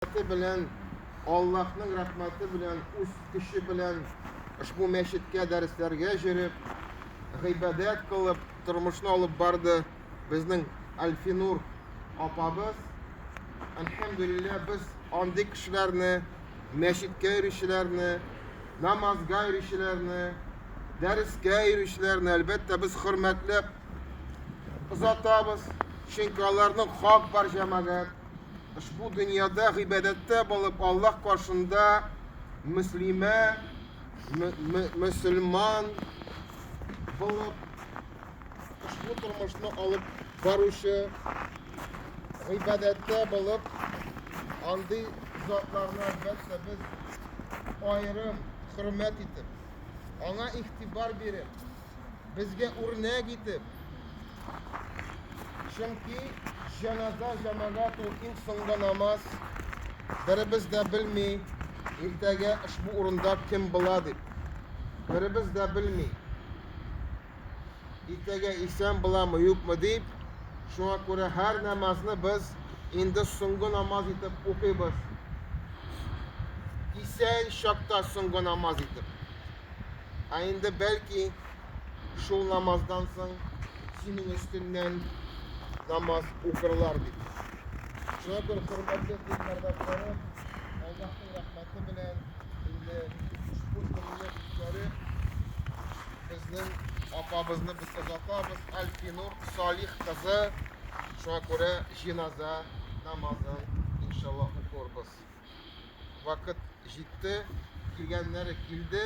Рәхмәте белән, Аллаһның рәхмәте белән, үз көче белән ошбу мәчеткә дәресләргә җөреп, гыйбадәт кылып, тормышны алып барды безнең Альфинур апабыз. Әлхәмдүлилләһ, без андый кешеләрне, мәчеткә йөрүчеләрне, намазга йөрүчеләрне, дәрескә йөрүчеләрне, әлбәттә, без хөрмәтләп озатабыз, чөнки аларның хак бар җәмәгать. Ошбу дөньяда гыйбадәттә булып Аллаһ каршында мөслимә, мөселман булып ошбу тормышны алып баручы гыйбадәттә булып андый затларны әлбәттә без аерым хөрмәт итеп, аңа игътибар биреп, безгә үрнәк итеп, чөнки җеназа җәмәгать ул иң соңгы намаз, беребез дә белми, иртәгә ошбу урында кем була дип. Беребез дә белми. Иртәгә исән буламы, юкмы дип, шуңа күрә һәр намазны без инде соңгы намаз итеп укыйбыз. Исән чакта соңгы намаз итеп. Ә инде бәлки шул намаздан соң синең өстеннән намаз укырлар дип. Шуңа күрә, хөрмәтле дин кардәшләрем, Аллаһның рәхмәте белән инде ошбу көнне үткәреп, безнең апабызны без озатабыз, Альфинур Салих кызы. Шуңа күрә җиназа намазын иншаллаһ укырбыз. Вакыт җитте, килгәннәре килде.